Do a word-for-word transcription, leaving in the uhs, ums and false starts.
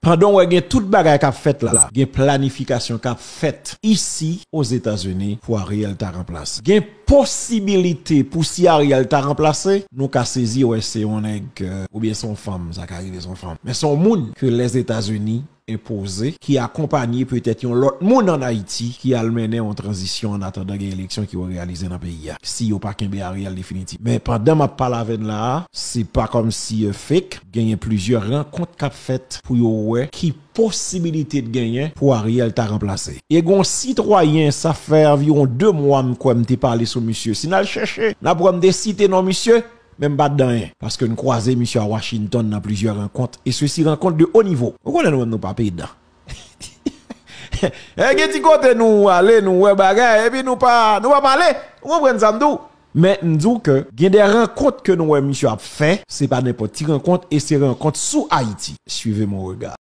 Pandan w wè gen tout bagay k ap fèt la, gen planifikasyon k ap fèt isi Ozetazini pou Ariel ta ranplase. Gen posibilite pou si Ariel ta ranplase, nou ka sezi wè se yon nèg, euh, oubyen se yon fanm, sa ka rive se yon fanm. Men se yon moun ke Lèzetazini enpoze, ki akonpanye petèt yon lòt moun ann Ayiti ki al mennen yon tranzisyon an atandan gen eleksyon ki yo reyalize nan peyi a, si yo pa kenbe Ariel definitif. Men pandan m ap pale avè n la a, se pa kòmsi, euh, fake, genyen plizyè rankont k ap fèt pou yo wè ki posibilite t genyen pou Ariel ta ranplase. E gon sitwayen, sa fè anviwon de mwa m kwè m te pale sou misye. Si n al chèche, n ap wè m te site non misye, men m pa t dan anyen. Paske n kwaze misye a Washington nan plizyè rankont, e sesi rankont de o nivo. Ou konnen nou menm nou pa peyi dan. E gen ti kote nou ale, nou wè bagay, epi nou pa, nou pa pale. Ou konprann sa m di w? Men m di w ke gen de rankont ke nou wè misye ap fè, se pa nenpòt ti rankont, e se rankont sou Ayiti. Suivez mon regard.